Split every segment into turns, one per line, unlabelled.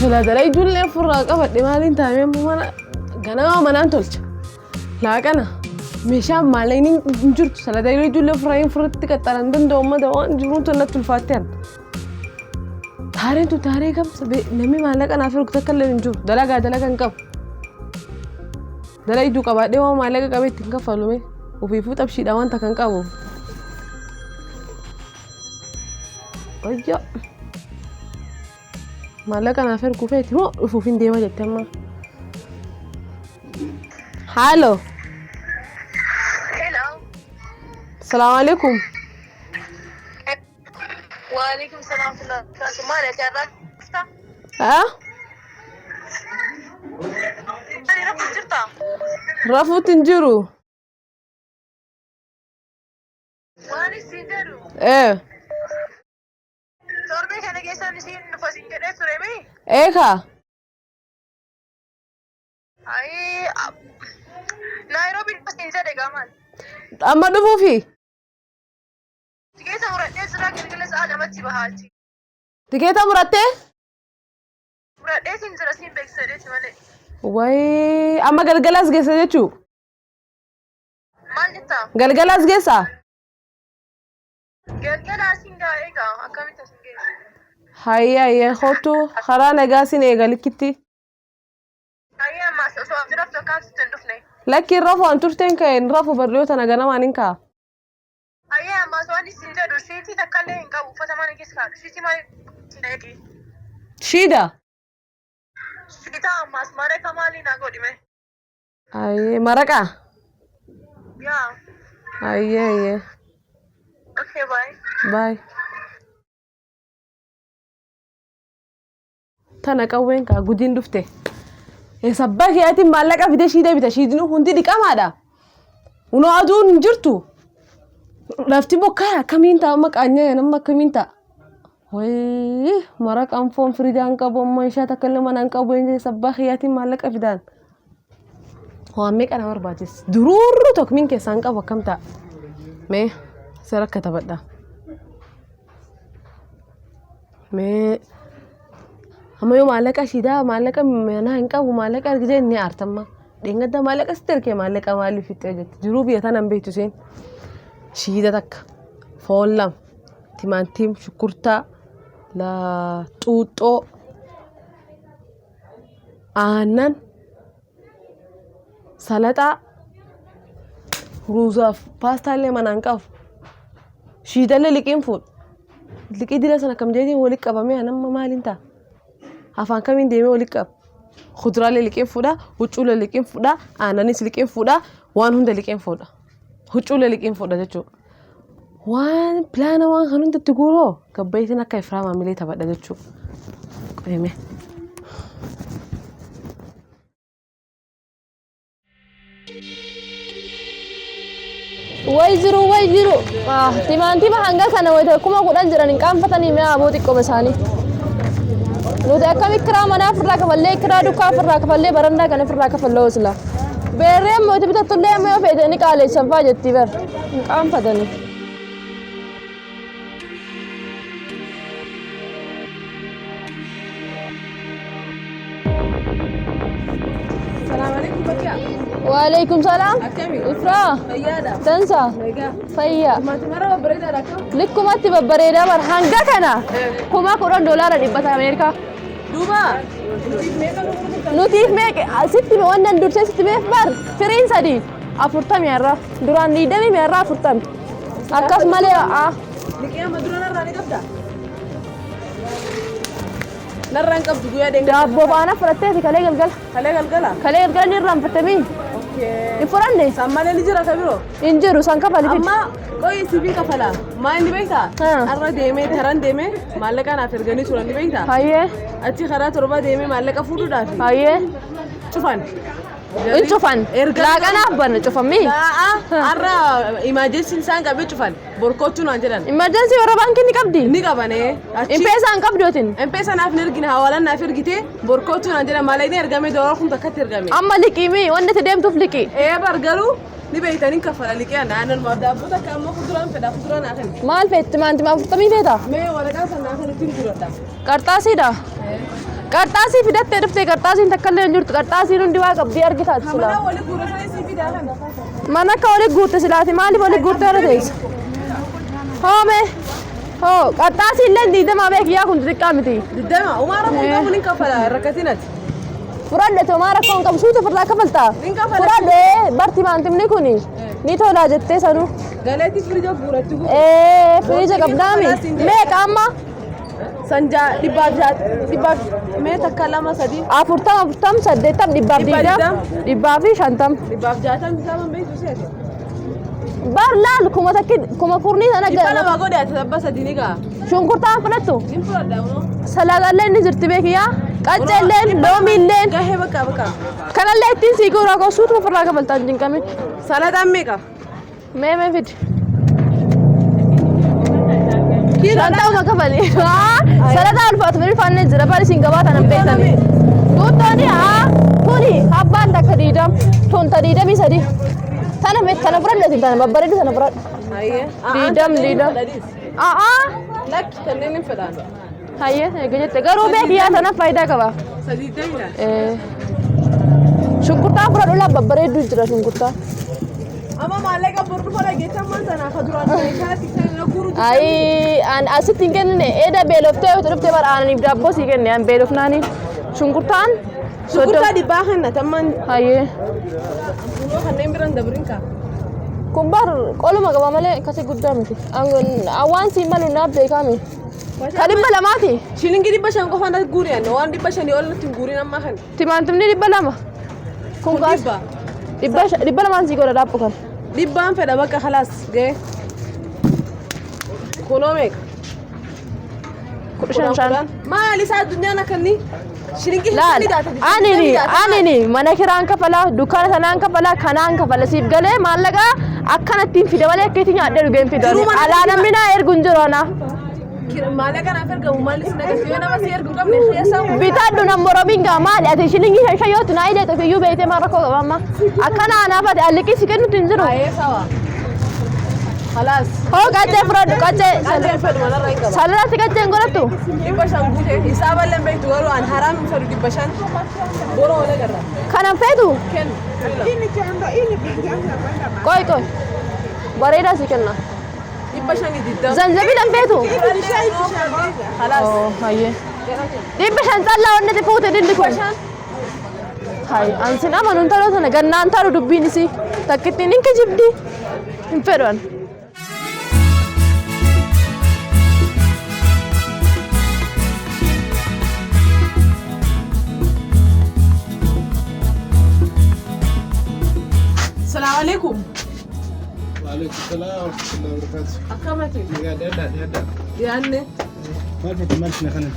Silaa dalayduullee ofirraa qabadhe maaliin taa'ee amma mana ganama manaan tolcha. Laaqana meeshaan maallaqni hin jirtu sila dalayduullee ofirraa hin furratti qaxxaran hin danda'u amma waan jiruun tun natti ulfaatte ana. Taareen tun taaree gamsa namni maallaqa naaf ergu takka illee hin jiru dalagaa dalaga hin qabu. Dalayduu qabaadhee waan maallaqa qabee ittiin kaffalume ofiifuu xabshiidha wanta kan qabu. Wayyaa. Maallaqa naaf erguu feeti moo dhufuuf hin deema jette amma. Haalo.
Hello.
Salaamu alaikum.
Waalaikum salaam wa rahmatullahi. Maal ati har'aa dhufta?
Haa?
Ani rafu jirta?
Rafuutti hin jiru.
Waan isin jedhu
Ee.
torbee kana keessaan isiin dhufa isin jedhee ture mi?
Ee kaa.
Ayii Naayiroobii dhufa isin jedhe gaamaan.
Amma dhufuufi.
Tikeeta muradhee jira galgala sa'a lamatti bahaa achi.
Tikeeta murattee?
Muradhee siin jira siin beeksiseeti malee.
Wayii amma galgalaas geessa jechuu?
Maal jettaa?
Galgalaas geessaa?
Galgala asiin gaa eegaa akkamitti asiin geessa?
Hayya hayya kottu karaa nagaa sin eega likkitti.
Hayyee ammaas osoo ati raftu akkaasitti hin dhufne.
Lakki hin rafu an turteen ka'e hin rafu barriyoota tana ganamaan hin ka'a.
Hayyee ammaas waan isin jedhu shiitii takka illee hin qabu uffata mana keessa kaa'u shiitii maal na eegi.
Shiida.
Shiitaa ammaas maraqa maalii naa godhime.
Ayyee maraqaa.
Yaa.
Ayyee ayyee.
Okay bye.
Bye. Tana qawween kaa gudiin dhufte. Eessabbaa keetiin maallaqa fidee shiidee bita shiidinuu hundi dhiqamaadha. Unoo aduun hin jirtu. Lafti bokkaa akkamiin ta'a amma qaanyee nama akkamiin ta'a. Wayii maraqaan foon firijaan qabu amma ishaa takka illee mana hin qabu eessabbaa keetiin maallaqa fidaan. Waan meeqa na barbaachisa. Duruurru tokko min keessaa hin qabu akkam ta'a. Mee seera akka taphadha. Mee amma yoo maallaqa shiidaa maallaqa manaa hin qabu maallaqa argitee ni aartamma. Dheengadda maallaqa sitti ergee maallaqa maaliif fixxee jetti. Jiruu biyya tana hin beektu isheen. Shiida takka, foon lama, timaantiim, shukkurtaa, xuuxxoo, aannan, Salaxaa, ruuzaaf paastaallee manaan qabu. Shiitallee liqiin fuudha. Liqii dila sana akkam jedhee walitti qabamee an amma maaliin ta'a? Afaan kamiin deemee walitti qaba? Kuduraalee liqiin fuudha, huccuulee liqiin fuudha, aannanis liqiin fuudha, waan hunda liqiin fuudha. Huccuulee liqiin fuudha jechuudha. Waan pilaana waan kan hundatti guuroo gabbayitiin akka ifraa maamilee taphadha jechuudha. Qoyime.
Way jiru way jiru. Ah, Timaantima hanga kana wayita 10,000 jedhan hin qaanfatanii mi'a aboo xiqqooma isaanii. Nuti akkami kiraa manaa ofirraa kafallee kiraa dukkaa ofirraa kafallee barandaa kana ofirraa kafalloo sila. Beerree ammoo itti bitattullee amma yoo feete ni qaaleessan fa'aa jetti bar. Hin qaanfatanii.
Salaam alaikum Bakiyaa.
Waalaikum salaam.
Akkami?
Ifraa.
Fayyaadha.
Dansa.
Nagaa.
Fayyaa.
Timaatimara babbareedaadha akkam?
Likkumatti babbareedaa bar hanga kana 10,000 doolaara dhibbata Ameerikaa.
Duuba nutiif meeqa nu gurgurtan?
Nutiif meeqa sitti wannan dursee sitti meef bar firiin sadii afurtamii irra duraan digdamii irraa afurtami. Akkas malee aa.
Liqii amma dura narraa ni qabdaa? Narraa hin qabdu guyyaa deemee.
Daabboo faana fudhatteeti kalee galgala.
Kalee galgala?
Kalee galgala ni irraanfattamii?
Okay.
Hin fudhanne?
San malee ni jira ka biroo?
Hin jiru san kafali fidi.
Amma qoyi siifii kafala. Maa inni beektaa?
Haa.
Har'a deemee taran deemee maallaqa naaf erganii turan ni beektaa?
Hayyee
Achi karaa torba deemee maallaqa fuudhuudhaaf
hayyee.
cufan.
Hin cufan.
Erga
Laaqanaaf banna cufamii.
Laa'a har'a imaajensiin isaan qabee cufan. Borkoochuu naan jedhan.
Emergency warra baankii ni qabdi.
Ni qabanee. Achi
Impeesa hin qabdu atin.
Empeesa naaf hin ergine hawaalaan naaf ergite borkoochuu naan jedhan maallaqni ergame doolaara kun takkatti ergame.
Amma liqii mi wanni itti deemtuuf liqii.
Ee bar garuu ni beektanii kaffala liqii ana aannan maaf daabboo takka ammoo kuduraan fedha kuduraa naa kenni.
Maal feeti timaantima afurtamii feeta?
Mee waraqaa sana naa kenni ittiin guuradha.
Qarxaasiidha. Qarxaasii fidattee dhuftee qarxaasiin takka illee hin jirtu. Qarxaasiin hundi waa qabdii argitaati silaa.
Mana wali guura sana sii fidaa kana.
Mana akka wali guurte silaati maaliif wali guurtee irra teessa? Hoome hoo qarxaasii illee diidamaa beeki yaa kun xixiqqaa miti.
Diddama umaa rakkoon qabu ni kafala rakkatinati.
Fudhadhe tomaa rakkoon qabu suuta ofirraa kafaltaa.
Nin kafala.
Fudhadhe barti maantimni kuni ni tolaa jettee sanuu.
Galeetti firija guuratti guutu.
Ee firiija qabdaami. Meeqa amma?
Sanjaa dhibbaaf jaat dhibbaaf mee takka lama sadii
40 40 80 dhibbaaf
Dhibba
20
digdama.
dhibbaa fi 50.
dhibbaaf jaatam isaa beektu seete.
Bar laal kuma takki kuma kurnii sana
Dhibba lama godhe ati abba sadii ni ga'a.
Shunkurtaan fudhattu.
Nin fudhadha unoo.
Salaaxallee ni jirti beekiyaa. Qacceelleen loomiilleen
Gahee bakka bakka.
kanallee ittiin sii guuraa koo suutuma ofirraa kafaltaa hin cinqamin.
Salaxaan meeqa?
Mee mee fidi. Shantama kafali. Salaxaa ulfaatu ulfaannee jira bari isin gabaa tanan beektani. Guuttooni haa kuni abbaan takka diidam tun ta 23. Tana mee tana fudhadhu isin tana babbareedu tana fudhadhu.
Hayyee.
Diidam diidam. A'aa
Lakki kanneen hin fedhaan.
hayyee eega jette garuu beekiyaa tana faayidaa qaba.
Sadii damina.
Shunkurtaa fudhadhu laa babbareedu jira shunkurtaa.
Amma maallaqa bor dhufa dhageettan maal tanaa ka duraan meeshaatti kan guuru
Ayi an asitti hin kennine eeda beeloftee yoo dhuftee bara aananiif daabboo sii kenne an beelofnaani. Shunkurtaan
Shunkurtaa dhibbaa kenna tammaan
Hayyee.
kunoo kanneen biraan dabrin kaa.
Kun bar qoluma qaba malee akkasii guddaa miti. Waan siin malu naaf beekami. Ka 200ti.
Shilingii 500 qofa natti guuri anna waan 500 ol natti hin guurin ammaa kana.
Timaatimni 200. Kun kaas
Dhibba.
200n sii godha daabbo kana.
Dhibbaan fedha bakka khalaas ga'e. Kunoo meeqa?
15 shan.
Maal isaa addunyaan akkanni shilingii
Laal
shilingii daata
anini anini mana kiraan kafala dukkaana sanaan kafala kanaan kafala siif galee maallaqa akkanattiin fida malee akka itti nyaadhee dhugee hin fidu.
Jiruu mana
Alaa namni naa ergu hin jiru ana.
Maallaqa naaf ergamu maalis na gadi yoo nama si ergu hin qabne keessaa
Bitadhu nan moromiin gaa maali ati shilingii shan shan yootu naa ideetu iyyuu beektee maal rakkoo qaba amma. Akkana anaaf ati alliqii si kennutti hin jiru.
Ayee sawa. Khalaas.
Hoo qaccee fudhadhu qaccee.
Qacceen fedhu manarra hin qaba.
Salalaatti qaccee hin godhattu.
500 guute isaa bal'een beektu garuu an haraam hin fedhu 500 boroo wal agarra.
Kanan feetu
Kennu.
qoy qoy. Bareedaa si kenna.
520.
Zanjabiila hin feetu.
Khalaas.
Hayyee. 500 callaa wanni ati fuute dilli kun. Hay an sin amanu hin taloo sana gannaan talu dubbiin isii takkittiin hin kijibdi hin fedhu an.
Salaamu alaikum.
Waalaikum salaam wa rahmatullahi wa barakatuh.
Akkamati?
Nagaa dhiyaadhaa dhiyaadhaa.
Dhiyaanne.
Maal feete maal isin kana?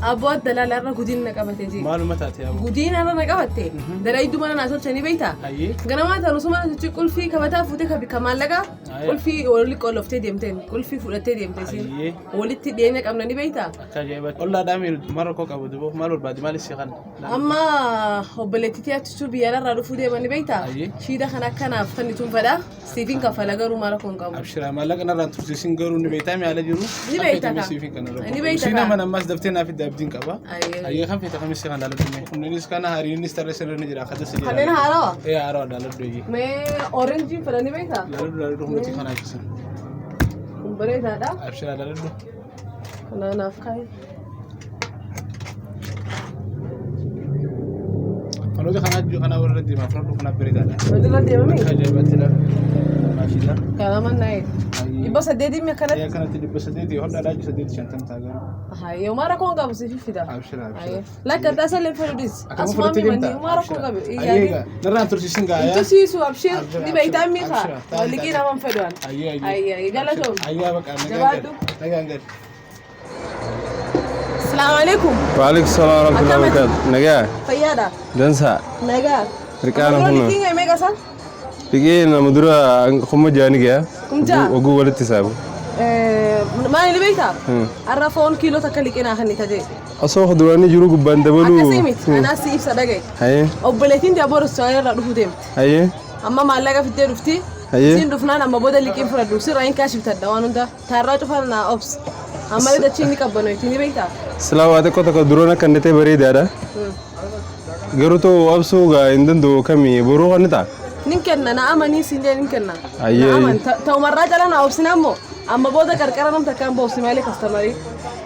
Abboo dalaala irra gudiin na qabate jee.
Maaluma taate aboo?
Gudiin irra na qabatte. Dalayduu mana naa tolchanii beektaa?
Hayyee.
Ganamaa tan osoo mana sochii qulfii kabataa fuutee ka bikka maallaqaa
Ayya.
qulfii walitti qolloftee deemteen qulfii fudhattee deemte isiin.
Hayyee.
Walitti dhiyeenya qabna ni beektaa?
Akka ajaa'ibaatti. Ollaadhaa miiru maal rakkoo qabu duboo maal barbaade maal isii kana?
Amma obboleettitii attichuu biyya irraa dhufuu deeman ni beektaa?
Hayyee.
Shiida kana akkanaaf kan ittiin fedha. Siifiin kaffala garuu maal rakkoo hin qabu.
Abshira maallaqa narraan tursiisin garuu ni beektaa mi'aala jiru.
Ni beekta kaa.
Siifin kana rakkoo.
Ni beekta
Siin
kaa.
amma ammas daftee naaf itti abdiin qaba.
Hayyee.
Hayyee kan feete kamis kan laaladhu mee. Kunniinis kana hariinis tarree irra ni jira akka tasa jira.
Kanneen haarawaa?
Ee haarawaa laaladhu eeyyee.
Mee oranjiin fedha ni beektaa?
Laaladhu laaladhu humniti kanaa ibsan.
Kun bareedaadha.
Abshira laaladhu.
Kana naaf kaa'i.
Fanoota kanaa jiru kanaa warra deemaa fudhadhu kanaaf bareedaadha.
Walirra deemame?
Akka ajaa'ibaatti laala. Maashillaa.
Kana mannaa 800 mi akkanatti?
Ee akkanatti 800 hodhaadhaa 850 ta'a garuu.
Hayyee homaa rakkoo hin qabu siif fida.
Abshira abshira.
Lakka taasa illee fedhu dhis.
Akkama
Asumaan
fudhattee
mi manni
deemta?
homaa rakkoo hin qabu.
Hayyee egaa narraan tursiisin gaa yaa.
Tursiisu abshir
Abshira,
ni beektaa
abshira,
mi kaa.
abshira. Taa'e,
Liqii
taa'e.
nama hin fedhu an.
Hayyee hayyee.
Hayyee galatoom.
Hayyee baqa nagaan
Jabaadhu.
gadi. Nagaan gadi.
Salaamu alaikum.
وعليكم السلام ورحمة الله
Akkamati?
وبركاته. نجا
Fayyaadha.
دنسا
Nagaa.
Riqaana
Amma
kunoo.
liqiin meeqa isaan?
Liqii nama dura kuma jaani gaya.
Kum ja'a?
Oguu walitti saabu.
Maali ni beektaa? Har'a foon kiiloo takka liqii naa kennita jee.
Osoo kuduraanii jiru gubbaan dabaluu.
Akkasii miti. Anaas si ibsa dhagaye.
Hayyee
Obboleettiin deeboo restaurant irraa dhufuu deemti.
hayyee
Amma maallaqa fiddee dhufti.
Hayyee.
Siin dhufnaan amma booda liqiin fudhadhu. Sirraa hin kaashibtadha waan hunda. Taarraa cufaa naa obsi. Ammallee dachii inni qabbanoyti ni beektaa?
Silaa waa xiqqoo tokko duroon akka inni ta'e bareedaadha. Garuu too obsuu gaa hin danda'u kami boruu kan ni ta'a.
Nin kenna na amanii siin jee nin kenna.
Ayyee.
Na aman ta'umarraa cala na obsina ammoo amma booda qarqara nam takkaan boobsi malee kastamarii.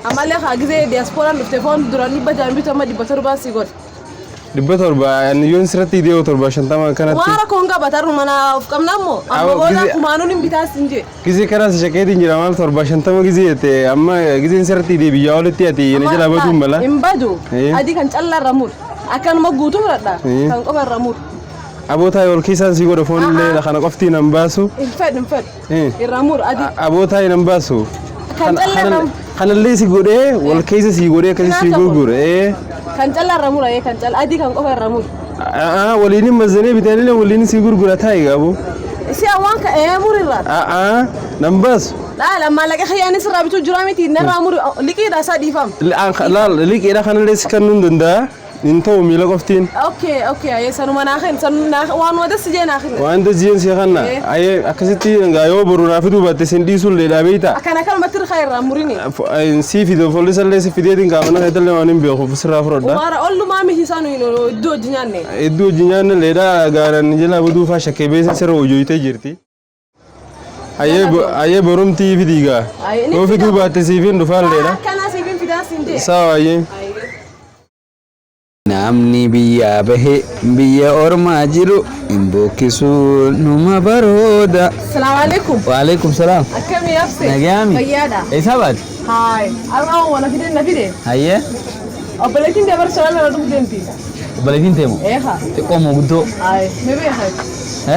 Ammallee haa gizee diyaaspooraan dhufte foon duraan 600 bitu amma 700 si godhe.
700 ani yoon sirratti idee 750 kanatti.
Waan rakkoon qaba tarruma na of qabna ammoo amma
Awwa,
booda
gizee-
kumaanuun hin bitaas hin jee.
Gizee karaa si shakkeetiin jira maal 750 gizee jette amma gizeen sirratti idee biyyaa olitti ati na jalaa baduun mala.
Hin badu.
Eh.
Adii kan callaa irra mur. Akkanuma guutuu fudhadha.
Eh.
Kan qofa irra mur.
Abootaa ol keessaan si godha foon illee kana qoftiin nan baasu.
Hin fedhu hin fedhu.
Eh.
Irra mur adii.
Abootaa nan baasu.
Kan callaa irra
Kanallee si godhee wal keessa si godhee akkasii si
Nyaata kun.
gurgure. Eh.
Kan callaa irra mura kan callaa adii kan qofa irra mur.
Aa waliin hin mazzanee bitanii waliin si gurgura taa'e qabu.
Si waan ka ee mur irraa.
Aa nan baasu.
Laala maallaqa kiyyaanis irraa bituu jira miti narraa muri liqiidha isaa dhiifama.
Laal liqiidha kanallee si kennuu hin danda'a. Hin ta'u miila qoftiin.
Okay okay ayyee sanuma naa kenni sanuma naa waan wada si jee naa kenni.
Waan dajjeen si kanna.
Eh.
Ayyee akkasitti gaa yoo boru naa fiduu baatte sin dhiisuullee dhaabeeyta.
Akkana akkanumatti irraa irraa murini.
Si fide foolisallee si fideetiin qaamana keetallee waan hin beekuuf sirraa fudhadha.
Umaara ollumaa miti isaan iddoo hojii nyaanne.
Iddoo hojii nyaanne leedhaa gaaran jala baduu faa shakkee beesa sirra hojjoytee jirti. Ayyee borumtii fidii gaa.
Ayyee, ni
Yoo fiduu
fida.
baatte siifin dhufaan leedha.
Akkanaa siifin fidaa siin jee.
Sawa ayyee.
Namni biyyaa bahe biyya ormaa jiru hin bookkisu numa barooda.
Salaamu alaikum.
Waalaikum salaam.
Akkamii abse?
Nagaami.
Fayyaadha.
Eessaa baate?
Haay. Har'a waan fide na fide.
Hayyee.
Obboleettiin dabarsu waan na dhufu deemti.
Obboleettiin teemu.
Eeha.
Xiqqoo moo guddoo?
Haay. Mee beekaa?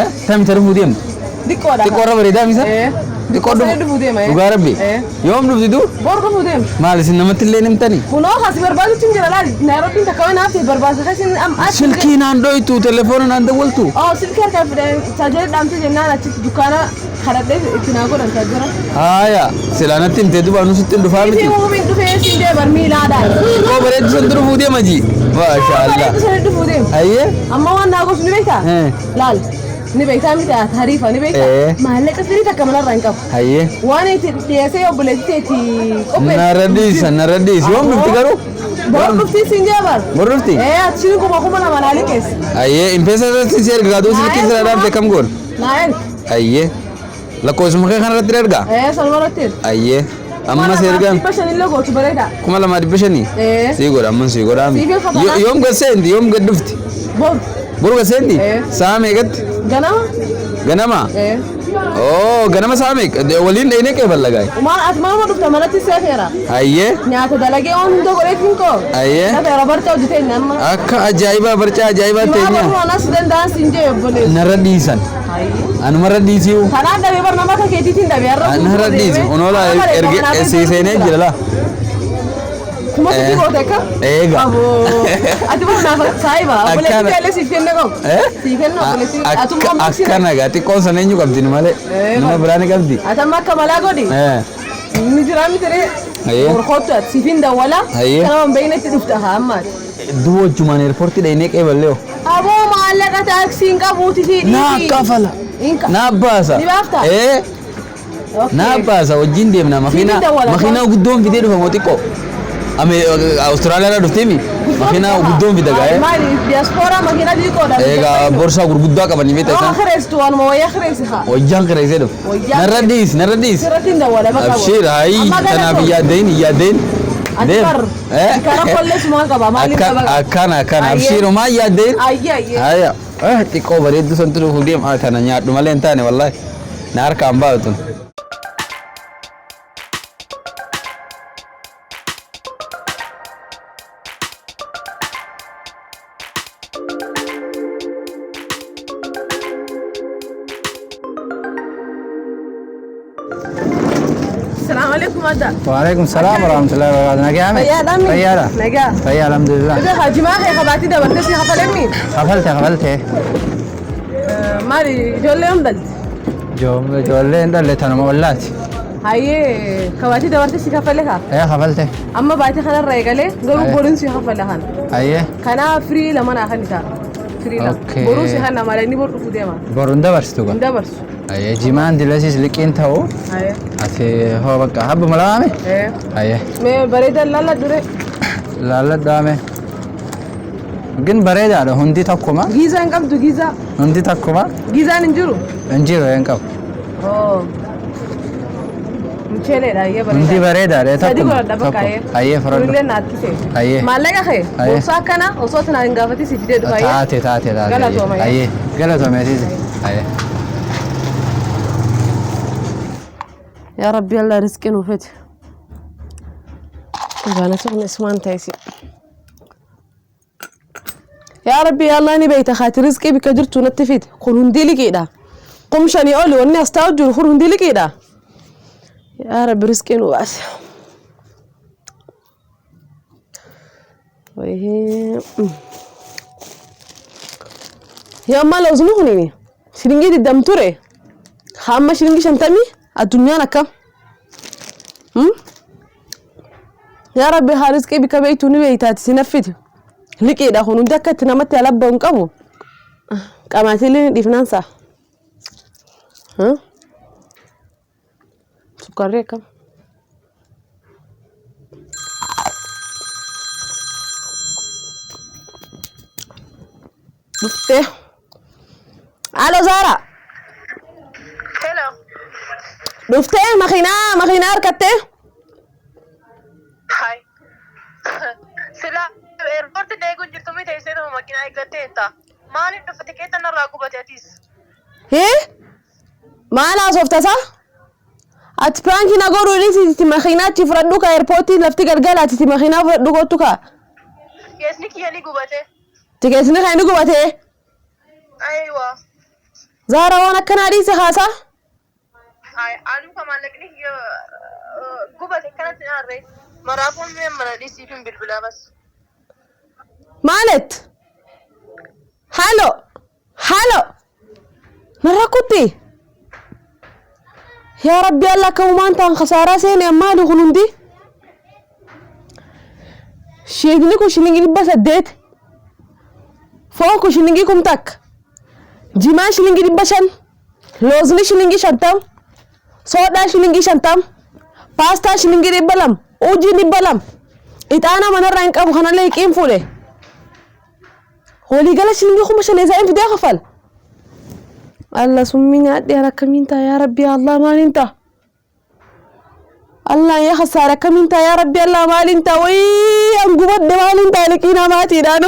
Eh? Tami ta dhufuu deemtu?
Xiqqoodha.
Xiqqoo irra bareedaa misa?
Eh.
Xiqqoo
Osoo dhufuu deema. eh.
Dhugaa rabbi.
Eh.
Yoom dhufti tu?
Bor dhufuu deema.
Maal isin namatti illee himtani?
Kunoo asi barbaadutti hin jira laal. Naayiroobiin takka waan haftee barbaasa keessa am achi.
Silkii naan dhoytu, telefoona naan dawwaltu.
Oh silkii harkaa fidee tajaajila dhaamtee jennaan achitti dukkaana kadhadhee itti naa godhan tajaajila.
Haaya, silaa natti himtee duba nu sitti hin dhufaa miti.
Itti muumiin dhufee siin dee barmiilaadhaan.
Xiqqoo bareeddu san dhufuu deema ji. Maasha Allah.
Bareeddu sana dhufuu deema.
Hayyee.
Amma waan naa gosu ni beektaa?
Eh.
Laal ni beektaa miti hariifa ni beektaa?
Eh.
Maallaqa firii takka manarraa hin qabu.
Hayyee.
Waan itti dhiyeessee obboleettii teetii qopheesse.
Narra dhiisa, narra dhiisa. Yoom dhufti garuu?
Bor dhuftii siin jee bar.
Bor dhufti?
Ee achiin 2000 naa liqeesse.
Hayyee, impeesa irratti si erga gaaduu silkii sira dhaabde kam goon?
Naa erga.
Hayyee. Lakkoofsuma kee kanarratti ergaa?
Ee sanuma irratti erga.
Hayyee. Amma si ergaan
2500 illee gootu bareeda.
2500?
Ee.
Sii godha, amma sii godha.
Siif hin kafalaa?
Yoom gad seenti? Yoom gad dhufti?
Bor.
Boru gad seenti?
Ee.
Sa'a meeqatti?
Ganama?
Ganama?
Ee.
Oo, ganama sa'a meeqa? Waliin dhayinee qeeballa gaa'e.
Maal ati manuma dhufta manatti seefeera.
Hayyee.
Nyaata dalagee waan hunda godheetiin koo.
Hayyee.
Nafeera barcaa hojjeteen amma.
Akka ajaa'ibaa barcaa ajaa'ibaa
Himaa
teenya.
baruu anas danda'an siin jee obboleessi.
Narra dhiisan. Anumarra dhiisiu.
Kanaan dhabee bar nama akka keetiitiin dhabee har'a
Narra dhiisi. Onoola erge sii seenee jira laa.
3000 goote akka?
Eega.
Aboo. Ati bar naaf saayiba obboleessi
Akkana.
teellee siif kenne qabu.
Eh?
Siif kenna obboleessi. Atummaa
Akka akkana gaa xiqqoon sana eenyu qabdi nu malee.
Eh,
Nama biraa ni qabdi.
Ati amma akka malaa godhi.
Eh.
Ni jiraa miti ree.
Hayyee.
Borkoottu ati siif hin dawwala.
Hayyee.
Kana waan beeknetti dhufta haa ammaati.
Du'a wajjumaan eerpoortii dhaynee qeeballee hoo.
Aboo maallaqa taaksii hin qabuuti si dhiisi.
Naa kafala.
Hin ka-
Naa baasa.
Ni baaftaa?
Eh.
Okay.
Naa baasa wajjin deemna makiinaa
Siif dawwala.
makiinaa guddoon fidee dhufa moo xiqqoo. Ame Awustiraaliyaa dhufteemi makiinaa guddoon fida gaa'ee.
Maali diyaaspoora makiinaa xiqqoodha.
Egaa borsaa gurguddaa qabanii beektaa
Waan
isaan.
kireessitu waanuma wayyaa kireessi haa.
Wajjaan kireessee dhufa.
Wayyaan
Narra dhiisi narra dhiisi.
Sirratti hin dawwala bakka bu'a.
Abshiir hayi
Amma gara
tanaaf
tol.
hin yaaddayin hin yaaddayin.
Ati
Deem.
bar.
Eh?
Karaa kollee sumaan qaba maaliif qaba?
Akkana akkana
Ayyee.
abshiir homaa hin yaaddayin.
Ayyee ayyee.
Haya. Eh xiqqoo bareedduu santu dhufu deem. Ah tana nyaadhu malee hin taane wallaahi. Na harkaan baatu tun.
Salaamu alaikum adda.
وعليكم السلام ورحمة الله وبركاته. نجا
Fayyaadhaa mi?
فيارة
Nagaa.
فيا الحمد لله.
Ibe hajimaa kee qabaatii dabartee si kafalemmi?
قفلت قفلت.
Maali ijoollee yoom dhalti?
جو جولين ده اللي تنم ولات.
Hayyee kabaatii dabartee si kafale kaa?
ايه قفلت.
Amma baatii kanarra eegalee garuu
Hayyee.
boruun si kafale kana.
ايه
Kanaaf firii lama naa kan isaa. Firii lama.
Okay.
Boruu si kana malee inni bor dhufuu deema.
برون ده برستوغا.
Hin dabarsu.
Ayyee jimaan dilasis liqiin ta'u
Ayyee.
ati hoo bakka habbuma lamaame?
Ee.
Ayyee.
Mee bareedan laalladhu ree.
Laalladhaame. Gin bareedaadha hundi tokkuma.
Giizaa hin qabdu giizaa.
Hundi tokkuma.
Giizaan hin jiru.
Hin jiru hin qabu.
Oo. Mucheeleedha ayyee
Hundi
bareedaa.
bareedaadha
Sadi
tokkuma.
godhadha bakka ayyee.
Ayyee fudhadhu.
Kunillee na harkise.
Ayyee.
Maallaqa kee
Ayyee.
boorsaa akkana osoo tanaan hin gaafatin si fidee dhufa ayyee.
Taate taate taate.
Galatooma, ayyee.
Ayyee galatoome asiisi. Ayyee.
Yaa Rabbi Allah rizqii nuuf fete. Gaana sun ismaan ta'isi. Yaa Rabbi yaa Allah ni beeyta kaati rizqii bikka jirtu natti fide. Kun hundi liqiidha. Kum shanii oli wanni as taa'u jiru kun hundi liqiidha. Yaa Rabbi rizqii nu baase. Wayii. Yaa amma lawzni kunini shilingii diddam ture. Hamma shilingii 50 addunyaan akkam. Yaa Rabbi haa rizqii bikka beeytu ni beeytaati si naffiti. Liqiidha kun hundi akka itti namatti alabba'u hin qabu. Qamaatiillee ni dhiifnaan sa'a. Sukkaarri akkam. Dhuftee. Alo Zaara.
Hello.
Dhuftee makiinaa makiinaa harkattee.
Hi. Sila eerpoortii eeguun jirtu miti teessee makiinaa eeggatteetta. Maaliif dhufe tikeeta narraa gubate atis?
Hee? Maal haasofta isaa? Ati piraankii na godhuu dhiisi makiinaa achi fudhadhu ka eerpoortii lafti galgala ati makiinaa fudhadhu kottu ka.
Tikeetni kiyya ni gubate.
Tikeetni kan inni gubatee.
Aywa.
Zaara waan akkanaa dhiise haasaa.
Ay, anuu ka maallaqni kiyya gubate kanatti naarree. Maraafuun mi'a mana dhiisiif hin bilbilaa bas.
Maalet? Halo? Halo? Narra kutti? Yaa Rabbi Allah akka uumaan ta'an khasaaraa seene maali kun hundi? Shiidni kun shilingii 800. Foon kun shilingii 1000. Jimaan shilingii 500. Loozni shilingii 50. Soodhaan shilingii 50. Paastaa shilingii 200. Ujiin 200. Ixaana manarraa hin qabu kanallee hiqiin fuudhe. Waliigala shilingii 5000 eessaa hin fidee kafala. Allah summii nyaadhe akkamiin ta'a yaa Rabbi Allah maaliin ta'a? Allah yaa khasaara akkamiin ta'a yaa Rabbi Allah maaliin ta'a? Wayii an gubadhe maaliin ta'a liqii namaatiidhaan.